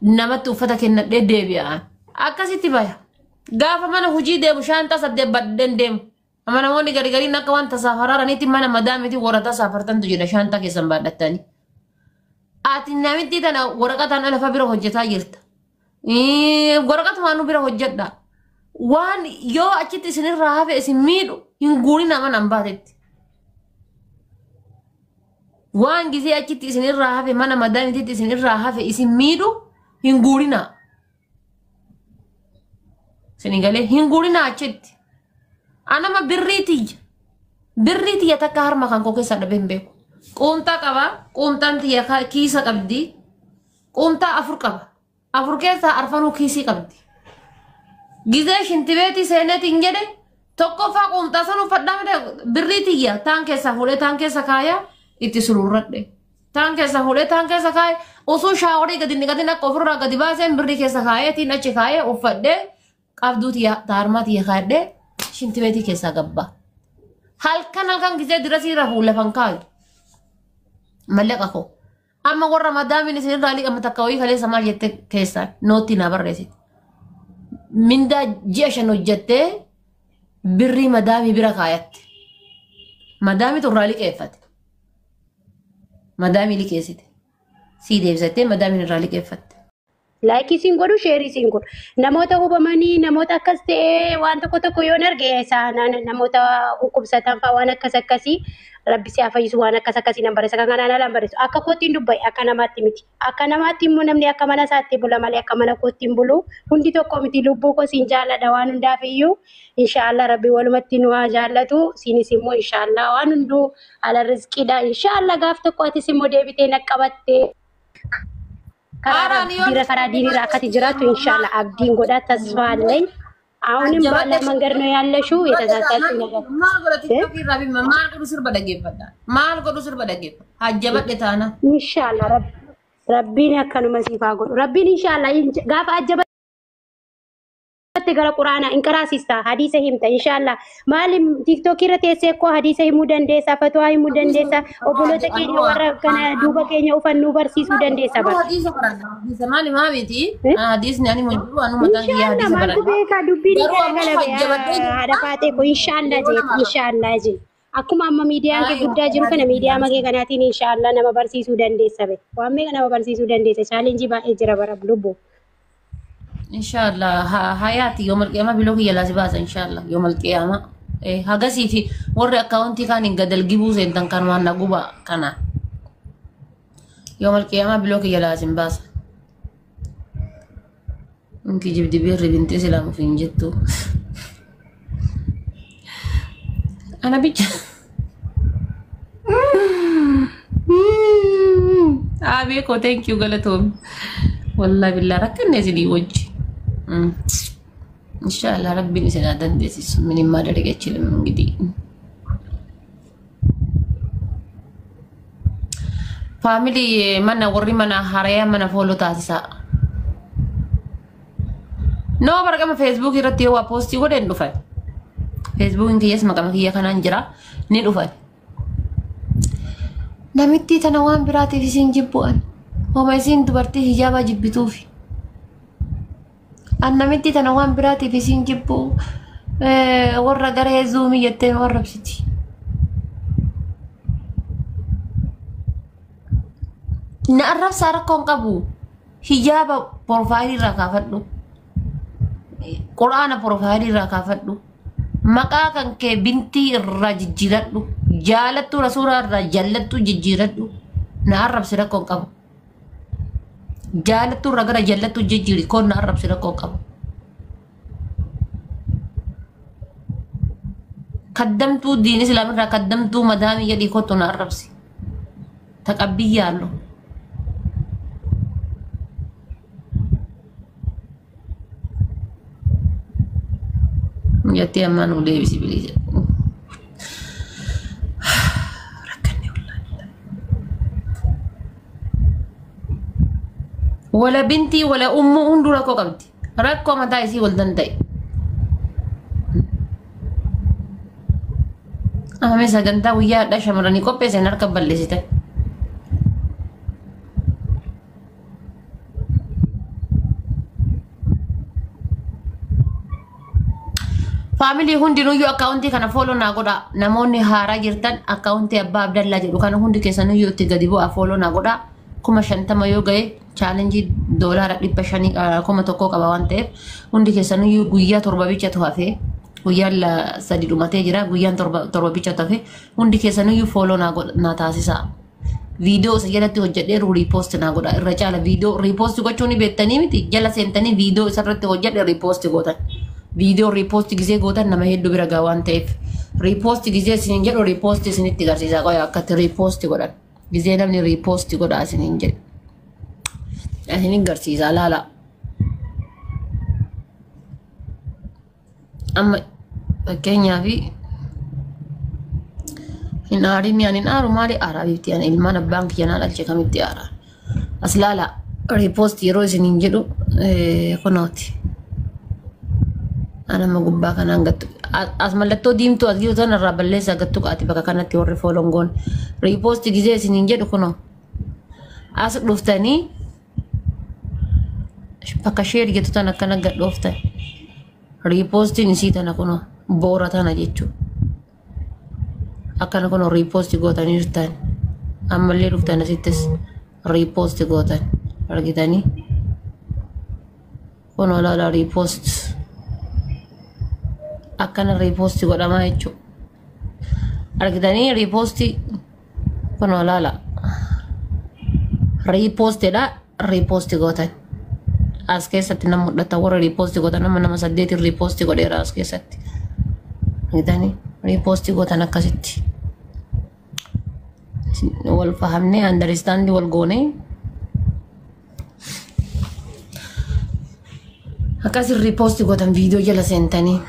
Namatti uffata kennadhee deebi'a. Akkasitti baya. Gaafa mana hojii deemu shaantaa saddeet badheen deemu. Amma namoonni gari gariin akka waan tasaafaraaraniitti mana madaamiti warra tasaafartantu jira shaantaa keessan baadhattanii. Ati namitti tana waraqataan alafa bira hojjetaa jirta. Waraqatumaan nu bira hojjedha. Waan yoo achitti isinirraa hafe isin miidhu hin guurin mana hin baatetti. Waan gisee achitti isinirraa hafe mana madaamititti isinirraa hafe isin miidhu hin guurinaa. Isin galee hin guurinaa achitti. Anama birrii tiyya. Birrii tiyya takka harma kan koo keessaa dhabee hin beeku. Quumxaa qaba. Quumxaan tiyya kiisa qabdi. Quumxaa afur qaba. Afur keessaa arfanuu kiisii qabdi. Gizee shintibeetii seeneetiin jedhe tokkoffaa quumxaa san uffadhaa malee birrii tiyya taan keessaa fuudhee taan keessa kaayaa itti sururradhe. Taan keessa fuudhee taan keessa kaayee osoo shaaworii gadi niqatin akka ofirraa gadi baaseen birrii keessa kaayeetiin achi kaayee uffadhee qabduu tiyya taarmaa tiyya kaadhee shintibeetii keessaa gabbaa. Halkan halkan gizee dirasii rafuu lafan kaayu. Mallaqa koo. Amma warra madaamiin isinirraa liqama takka wayii kaleessa maal jette keessaan nootti naa barreessite. Mindaa ji'a 5 hojjettee birrii madaamii bira kaayatte. Madaamiitu irraa liqeeffate. Madaamii liqeessite. Sii deebisattee madaamiin irraa liqeeffatte. Laayikii siin godhu, sheerii siin godhu. Namoota hubamanii, namoota akkas ta'ee waan tokko tokko yoon arge isaan namoota dhukkubsatan fa'aa waan akkas akkasii rabbi si haa fayyisu waan akkas akkasii nan barreessa. Kan kanaan ala hin barreessu. Akka kootti hin dubbaye akka namaatti miti. Akka namaatti immoo namni akka mana isaatti bula malee akka mana kootti hin bulu. Hundi tokko miti lubbuu koo siin jaalladha waan hundaaf iyyuu. Inshaallah rabbi walumatti nu haa jaallatu. Siinis immoo inshaallah waan hunduu ala rizqiidha. Inshaallah gaaf tokko atis immoo deebitee na qabattee karaa Haaraan yoon rabbiirra karaa diinirra akkati jiraattu inshaallah abdiin godha tasfaa አለኝ። አሁንም ባላ መንገድ ነው ያለሽው። የተሳሳችው ነገር Maal godha tiktookii irraa bimma maal godhu sirba dhaggeeffadha. Maal godhu sirba dhaggeeffadha. Hajjabadhe taana. ኢንሻአላህ rabbiin akkanuma siif haa godhu. Rabbiin inshaallah gaafa ajjabatte gara quraanaa hin qaraasista hadiisa himta inshaallah. Maali tiiktookii irra teessee koo hadiisa himuu dandeessa, fatwaa himuu dandeessa, obboloota keenya warra kana duuba keenya ufannuu barsiisuu dandeessa bara. Hadiisa baradha. Hadiisa maali maa miti? Hadiisni ani mun jiru anu mataan kiyya Inshaallah hadiisa maaltu baradha. beekaa dubbiin Garuu ammoo garagala hajjabadhee haadha faatee ko inshaallah jee inshaallah jee. Akkuma amma miidiyaan kee guddaa jiru kana miidiyaa makee kanaatiin inshaallah nama barsiisuu dandeessa be. Waan meeqa nama barsiisuu dandeessa chaalenjii baay'ee jira bara lubbu. Inshallah hayaati yoomal qiyaama biloo kiyya laasi baasa inshallah yoomal qiyaama. Hagasii fi warri akkaawuntii kaan hin gadalgibuu seentan kanumaan na guba kana. Yoomal qiyaama biloo kiyya laasin baasa. Inki jibdi birri binti islaamuuf hin jettu. Ana bicha. Abee koo thank you galatoom. Wallahi billah rakkanne isinii wajji. Inshallah rabbiin isin haa dandeessisu. ምንም ማድረግ አይችልም እንግዲህ። Faamilii mana warri mana harayaa mana fooloo taasisaa. Noo barqama feesbuuk irratti yoo waa poostii godhe hin dhufan. Feesbuukiin kiyyas maqama kiyya kanaan jira ni dhufan. Namitti tana waan biraatiif isin jibbu'an. Homa isin dubartii hijaabaa jibbituufi. An namitti tana waan biraatiif isin jibbu warra garee zuumii jettee nu arrabsiti. Na arrabsaa rakkoo hin qabu. Hijaaba profaayilii irraa kaafadhu. Quraana profaayilii irraa kaafadhu. Maqaa kan kee bintii irraa jijjiiradhu. Jaalattuu rasuulaa irraa jallattuu jijjiiradhu. Na arrabsi rakkoo hin qabu. Jaalattuu irraa gara jallattuu jijjiiri koon na arrabsi rakkoo hin qabu. Kaddamtuu diin islaam irraa kaddamtuu madaamii jedhii kottu na arrabsi. Taqabbiyyaallu. Jettee ammaa nuu deebisi bilisa. Rakkanne wallaahi. Wala bintii wala ummuu hunduu rakkoo qabdi. Rakkoo mataa isii wal danda'e. Amma mee sagantaa guyyaa hadhaa shamarranii qopheessan harka balleessitan. Faamilii hundinuyyuu akkaawuntii kana follow naa godha. Namoonni haaraa jirtan akkaawuntii Abbaa Abdallaa jedhu kana hundi keessanuyyuu itti gadi bu'aa follow naa godha. 50,000 yoo ga'e chaalenjii $500 1,000 qaba waan ta'eef hundi keessanuyyuu guyyaa 7 bichatu hafe. Guyyaan 3 dhumatee jira. Guyyaan 7 bichatu hafe. Hundi keessanuyyuu follow naa godha naa taasisaa. Viidiyoo isa jalatti hojjedhee repost naa godha. Irra caala viidiyoo repost gochuu ni beektanii miti. Jala seentanii viidiyoo isarratti hojjedhe repost gootan. Viidiyoo repost gisee gootan nama hedduu bira gaa waan ta'eef. Repost gisee isiniin jedhu repost isinitti agarsiisa. Qoya akkatti repost godhan. Gisee namni repost godha isiniin jedhu. Isiniin agarsiisa laala. Amma fakkeenyaaf hin aarin ani hin aaru maali aaraa biifti ani ilmaan abbaan kiyya naa dhalche kamitti aara. As laala repost yeroo isiniin jedhu kunooti. Anama gubbaa kanaan gattu as mallattoo diimtuu as jiru sana irraa balleessaa gattu qaati bakka kanatti warri follow goon. Repost gisee isiniin jedhu kunoo as dhuftanii bakka share jettu tana akkana gad dhooftan. Repostiin isii tana kunoo boora tana jechuudha. Akkana kunoo repost gootanii jirtan. Ammallee dhuftan asittis repost gootan argitanii. Kunoo laala repost. Akkana repost godhamaa jechuudha. Argitanii repost kunoo laala. Repostedha repost gootan. As keessatti nama mul'ata warra repost gootan nama 8 repost godheera as keessatti. Argitanii repost gootan akkasitti. Wal fahamnee understand wal goonee. Akkasi repost gootan viidiyoo jala seentanii.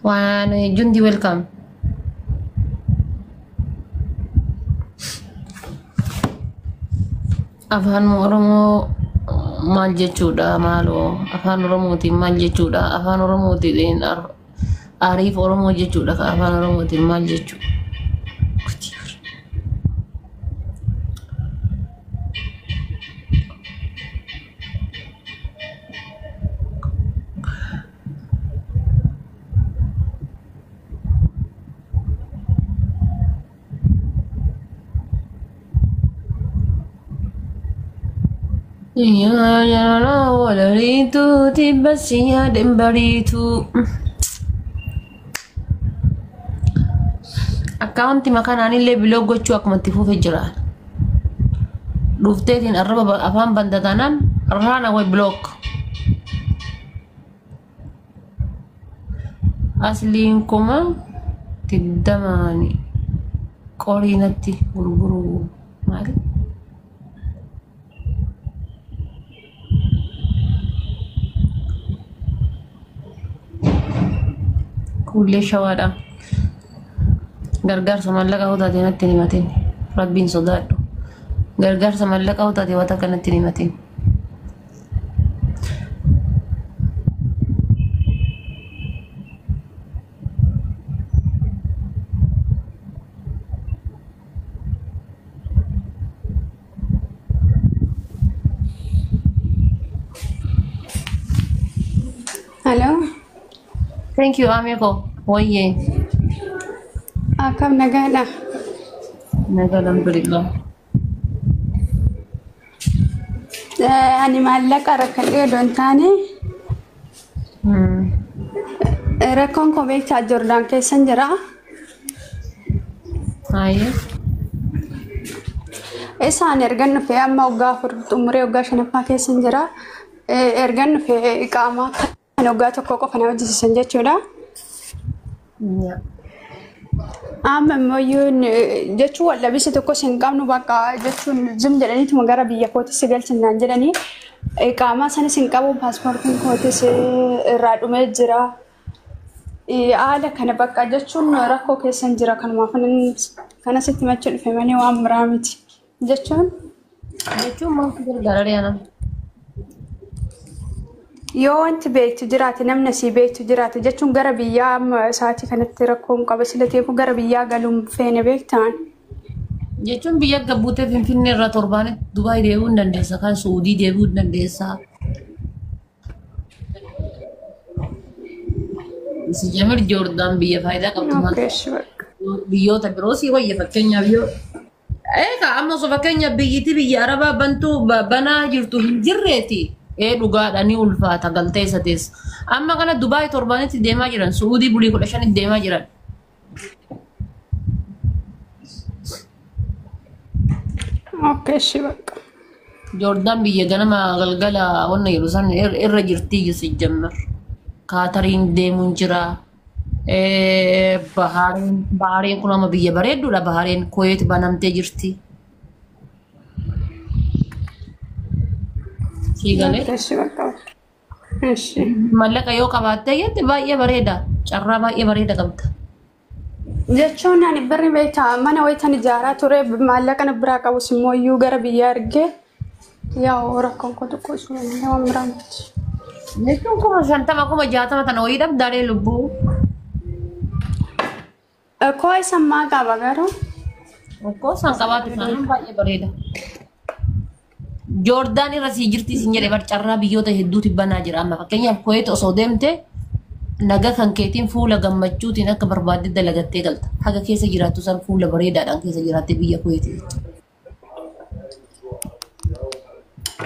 Waan jundi welcome. Afaan Oromoo maal jechuudha maaloo afaan Oromootiin maal jechuudha afaan Oromootiin ariif Oromoo jechuudha afaan Oromootiin maal jechuudha. Yaa walariitu tibbasi yaadeen bariitu. Akkaawuntii makaanaanillee block gochuu akkuma itti fufee jira. Dhufteetiin arraba afaan banda taanaan run away block. Asliin 20,000 qorii natti gurguru maali? Kuullee shawaadha. Gargaarsa maallaqaa hoo taate natti hin himatin. Rabbiin sodaadhu. Gargaarsa maallaqaa hoo taate waan akka natti hin himatin. Hello. Thank you Amiko. Wayyee. Akkam nagaadha? Nagaa alhamdulillah. Ani maallaqa rakkadhee odoo hin taane rakkoon koo beektaa Joordaan keessan jira. Hayyee. Isaan ergan dhufee amma waggaa 4 xumuree waggaa 5ffaa keessan jira. Ergan dhufee iqaamaa kan waggaa 1 qofa na hojjisiisan jechuudha. Amma immoo jechuun waldhabisi tokkos hin qabnu bakka jechuun zim jedhaniituma gara biyya kootti si galchinaan jedhanii iqaamaa sanis hin qabu paaspoortiin kootis irraa dhumee jira. Haala kana bakka jechuun rakkoo keessan jira kanumaaf kana sitti machuu dhufe malee waan biraa miti jechuun. Jechuun maaltu gargaara Riyaana? Yoo wanti beektu jiraate namni asii beektu jiraate jechuun gara biyyaa amma sa'aatii kanatti rakkoon qaba sila ta'eef gara biyyaa galuun feene beektaan. Jechuun biyya gabbuutee Finfinnee irraa torbaanitti Dubaay deebi'uu hin dandeessa kan Suudii deebi'uu hin dandeessa. Si jamir Joordaan biyya faayidaa qabdu maal Okay, ishi bakka. biyyoota biroo si wayya fakkeenyaaf yoo eegaa amma osoo fakkeenyaaf biyyiti biyya arabaa bantuu banaa jirtu hin jirreeti. Ee dhugaadha ni ulfaata galtee isa teessa. Amma kana Dubaay 7nitti deemaa jiran, Su'uudii bulii 15tti deemaa jiran. Okay, ishi bakka. Joordaan biyya ganama galgala wanna jedhu san irra jirti si jammar. Kaatariin deemuun jira. Bahareen kun amma biyya bareedduudha. Bahareen Kuweet banamtee jirti. Sii galee. Okay, ishi bakka. Ishi. Mallaqa yoo qabaatte jette baay'ee bareeda. Carraa baay'ee bareeda qabda. Jechuun ani birri beektaa mana wayitan ijaaraa ture maallaqa na biraa qabus immoo iyyuu gara biyyaa ergee yaa'u rakkoon koo xiqqoo isuma nama biraa miti. Jechuun 50,000 60,000 tana wayii dhabdaalee lubbuu. Koo isa ammaa qaba garuu. Okkoo san qabaatu sanaan baay'ee bareeda. Joordaan irra sii jirti isin jedhe bar carraa biyyoota hedduuti banaa jira amma fakkeenyaaf Kuweet osoo deemte naga kan keetiin fuula gammachuutiin akka barbaadde dalagattee galta. Haga keessa jiraattu san fuula bareedaadhaan keessa jiraatte biyya Kuweeti jechuudha.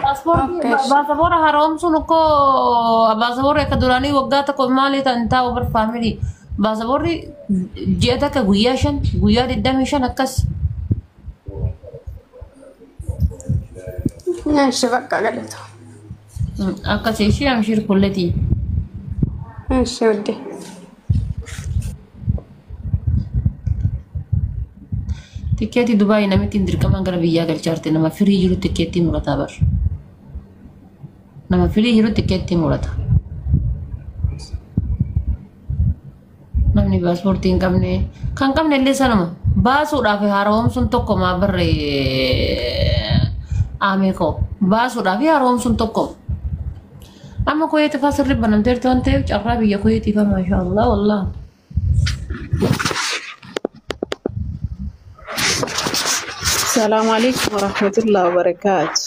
Okay. Baasaboora haaromsuun ukkoo baasaboorri akka duraanii waggaa tokko maali tan taa'u bar faamilii. Baasaboorri ji'a takka guyyaa 5 guyyaa 25 akkas. Ishi bakka galata. Akkas ishee amshir kulletii. Ishi wuddee. Tikkeetii Dubaayii namittiin dirqamaan gara biyyaa galchaarte nama firii jiru tikkeettii murataa bar. Nama firii jiru tikkeettii murata. Namni paaspoortii hin qabne kan qabne illee sanuma baasuudhaaf haaromsuun tokko maa barre aamee koo baasuudhaaf haaromsuun tokko. Amma Kuweetii faa sirri banamteerti waan ta'eef carraa biyya Kuweetii faa maashaallah wallah. Salaamu alaikum warahmatullahi wabarakatuh.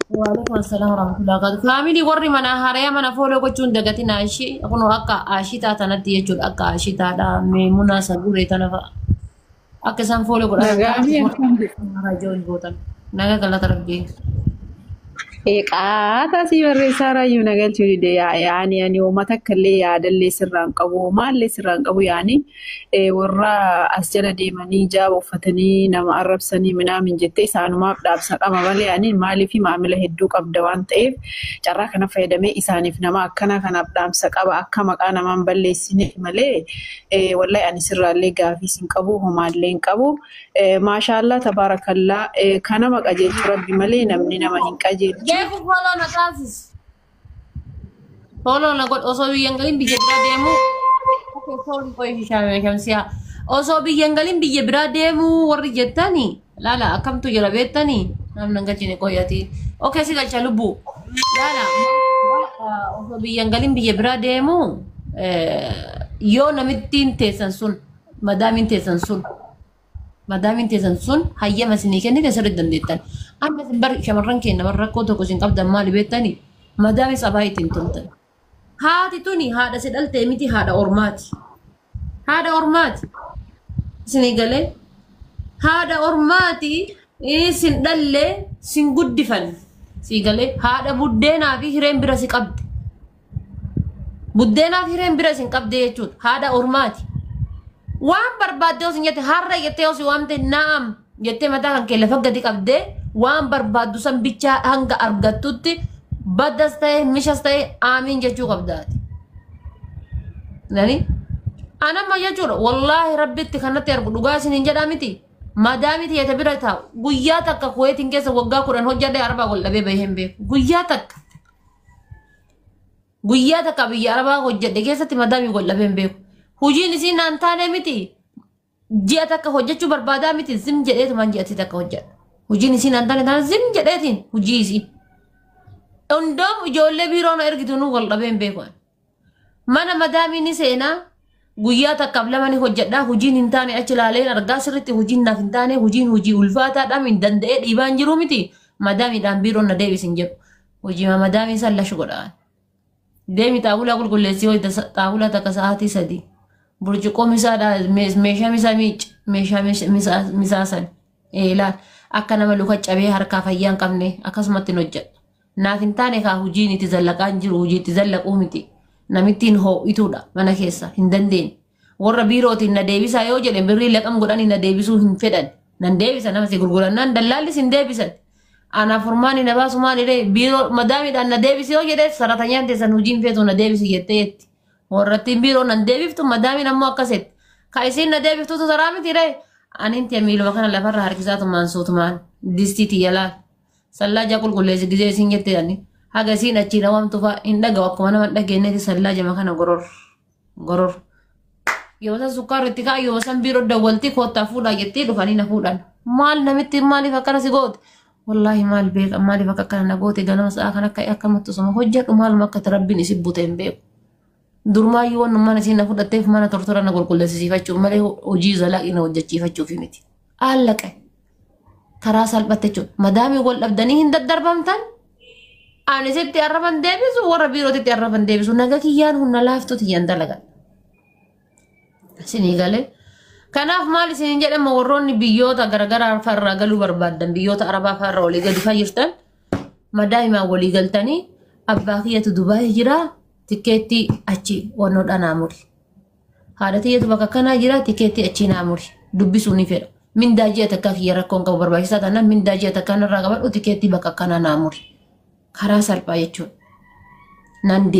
Waalaikum assalam warahmatullahi wabarakatuh. Faamilii warri mana hariyaa mana fooloo gochuun dagatina ishii kun akka ashitaa tanatti jechuudha akka ashitaadha meemunaa saguree tana fa'a. Akka isaan fooloo godhan Nagaa akkam jirtu? joon gootan. Naga galata rabbii. Qaataa sii barreessaa raayyuu na galchuu dide yaani ani uummata akka illee yaadallee sirraan qabu maallee sirraan qabu yaani warra as jala deemanii jaaba uffatanii nama arrabsanii minaamin jettee isaanumaaf dhaabsa qaba malee ani maaliif maamila hedduu qabda waan ta'eef carraa kana fayyadamee isaaniif nama akkana kanaaf dhaamsa qaba akka maqaa namaan balleessine malee wallahi ani sirraallee gaafii sin qabu homaallee hin qabu. Maashaallah tabaarakallaa kanama qajeelchu rabbi malee namni nama hin qajeelchu. Jeefu fooloo na taasis. Fooloo na godh osoo biyya hin galin biyya biraa deemu. Okay, sorry qoy shamsiyaa. Osoo biyya hin galin biyya biraa deemu warri jettani laala akkamtu jira beektani namni hin galchine qoyyati. Okay si galcha lubbuu. Laala osoo biyya hin galin biyya biraa deemu yoo namittiin teessan sun madaamiin teessan sun madaamiin teessan sun hayyama isinii kennite sirriitti dandeettan. Amma isin bar shamarran keenya bar rakkoo tokko isin qabdan maali beektani? Madaamis abaa ittiin toltan. Haati tuni haadha si dhaltee miti haadha ormaati. Haadha ormaati. Isinii galee haadha ormaati isin dhallee sin guddifan. Sii galee haadha buddeenaa fi hireen bira si qabde. Buddeenaa fi hireen bira isin qabde jechuudha. Haadha ormaati. Waan barbaadde osoo hin jette har'a jettee osoo waamte naam jettee mataa kan kee lafa gadi qabdee waan barbaaddu san bichaa hanga argattutti baddas ta'e mishas ta'e aamiin jechuu qabdaati. Nani? Anamma jechuudha wallaahi rabbitti kanatti argu dhugaa isin hin jedhaa miti. Madaami tiyya bira taa'u guyyaa takka Kuweetiin keessa waggaa 10 hojjedhee arabaa wal dhabee bahee hin beeku. Guyyaa takka. Guyyaa takka biyya arabaa hojjedhe keessatti madaamii wal dhabee hin beeku. Hojiin isiin naan taane miti. Ji'a takka hojjechuu barbaadaa miti zim jedheetumaan ji'atti takka hojjedha. Hojiin isiin naan taane taane zim jedheetiin hojii isii. Hundoom ijoollee biiroo na ergitu nu wal dhabee hin beeku. Mana madaamii ni seenaa guyyaa takkaaf lama ni hojjedhaa hojiin hin taane achi ilaalee argaa sirriitti hojiin naaf hin taane hojiin hojii ulfaataadhaan hin danda'ee dhiibaan jiru miti madaamiidhaan biiroon na deebisin jedhu. Hojii madaamii san lashu godhaan. Deemi xaawulaa qulqulleessii wayita xaawulaa takka sa'aatii 3. Burcuqqoo misaadhaa meeshaa misaa miic meeshaa misaa san. Ilaal akka nama luka cabee harkaa fayyaa hin qabne akkasumatti hin hojjedha. Naaf hin taane kaa hojiin itti zallaqaa hin jiru hojii itti zallaquu miti. Namittiin hoo'ituudha mana keessa hin dandeenye. Warra biirootiin na deebisaa yoo jedhe birrii laqam godhanii na deebisuu hin fedhan. Nan deebisa nama si gurgurannaan dallaallis hin deebisan. Anaaf furmaani na baasu maalidhee biiroo madaamiidhaan na deebisi yoo jedhe saratanyaan teessan hojiin feetu na deebisi jettee jetti. Warrattiin biiroo nan deebiftu madaamiin ammoo akkasetti. Ka isiin na deebiftutu taraa miti ree. Anin tiya miiluma kana lafarra harkisaa tumaan suutumaan distii tiyya laal. Sallaa qulqulleessi gizee isiin jette ani. Haga isiin achii dhawamtu fa'a hin dhagahu akkuma nama hin dhageenyetti sallaa jama kana goror goror. Yoo san sukkaarri itti ka'a yoo san biiroo dawwaltii koottaa fuudhaa jettee dhufanii na fuudhan. Maal namitti maaliif akkana si goote? Wallaahi maal beeka maaliif akka akkana na goote ganama sa'a kan akka akkamatti osuma hojjedhu maaluma akka itti rabbiin isin bute hin beeku. Durmaayyuu wannummaan isiin na fudhatteef mana tortora na qulqulleessisiifachuuf malee hojii zalaaqii na hojjechiifachuuf miti. Allaqa karaa salphatte jechuudha. Madaamii wal dhabdanii hin daddarbamtan. Ani sitti arraban deebisu warra biirootitti arraban deebisu naga kiyyaan humna laaftuu tiyyaan dalagan. Isinii galee. Kanaaf maal isiniin jedhama warroonni biyyoota garaagaraa farraa galuu barbaaddan biyyoota arabaa farra walii gadi fayyiftan madaa'imaan walii galtanii abbaa kiyyatu Dubaayii jira tikeettii achi wannoodha naa muri. Haadha tiyyatu bakka kanaa jira tikeettii achi naa muri dubbisuu ni fedha. Mindaa ji'a takkaa kiyya rakkoon qabu barbaachisaa taanaan mindaa ji'a takkaa narraa qabadhu tikeettii bakka kanaa naa muri. Karaa salphaa jechuudha. Nan